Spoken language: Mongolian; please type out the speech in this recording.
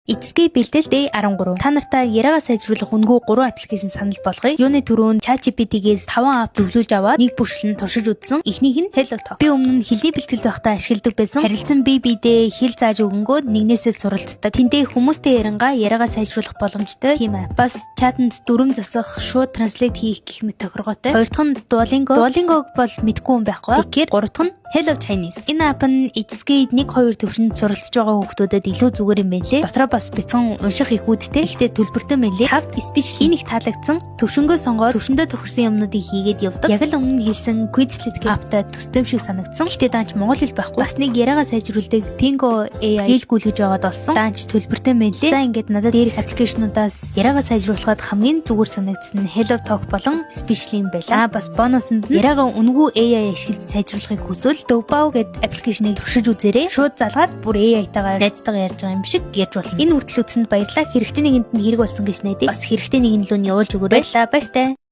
Эцэсгээ бэлдэл Day 13. Та нартай яриагаа сайжруулах үнэгүй 3 application санал болгоё. Юуны түрүүнд ChatGPT-гээс 5 app зөвлөж аваад нэг бүрчлэн туршиж үзсэн. Эхнийх нь Hello Talk. Би өмнө нь хэлний бэлтгэлд байхдаа ашигладаг байсан. Харилцан бие биедээ хэл зааж өгөнгөө нэгнээсээ суралцдаг. Тэндээ хүмүүстэй яриангаа яриагаа сайжруулах боломжтой тийм app. Бас чатанд дүрэм засах, шууд translate хийх гэх мэт тохиргоотой. Хоёр дахь нь Duolingo. Duolingo-г бол мэдэхгүй хүн байхгүй. Тэгэхээр гурав дахь нь Hello Chinese. Энэ app нь эцэсгээ 1 2 төвшөнд суралцж байгаа хүүхдүүдэд илүү зүгээр юм байлээ. Дотроо бас бяцхан унших эхүүдтэй. Гэхдээ төлбөртэй мэлээ. Тавд Speechly. Энэ их таалагдсан. Төвшөнгөө сонгоод төвшөндөө тохирсон юмнуудыг хийгээд явдаг. Яг л өмнө нь хэлсэн Quizlet гэх app тай төстэй юм шиг санагдсан. Гэхдээ даанч монгол хэл байхгүй. Бас нэг яриагаа сайжруулдаг Pingo AI хэлгүүлгэж байгаад олсон. Даанч төлбөртэй мэлээ. За, ингээд надад дээрх application уудаас яриагаа сайжруулахад хамгийн зүгээр санагдсан нь Hello Talk болон Speechly юм байлаа. Бас бонусанд нь яриагаа үнэгүй AI ашиглаж сайжруулахыг хүсвэл Doubao гэдэг application ийг туршиж үзээрэй. Шууд залгаад бүр AI-тайгаа найзтайгаа ярьж байгаа юм шиг ярьж болно. Энэ хүртэл үзсэнд баярлалаа. Хэрэгтэй нэгэнд нь хэрэг болсон гэж найдаа. Бас хэрэгтэй нэгэн лүү нь явуулж өгөөрэй. Баярлалаа. Баяртай.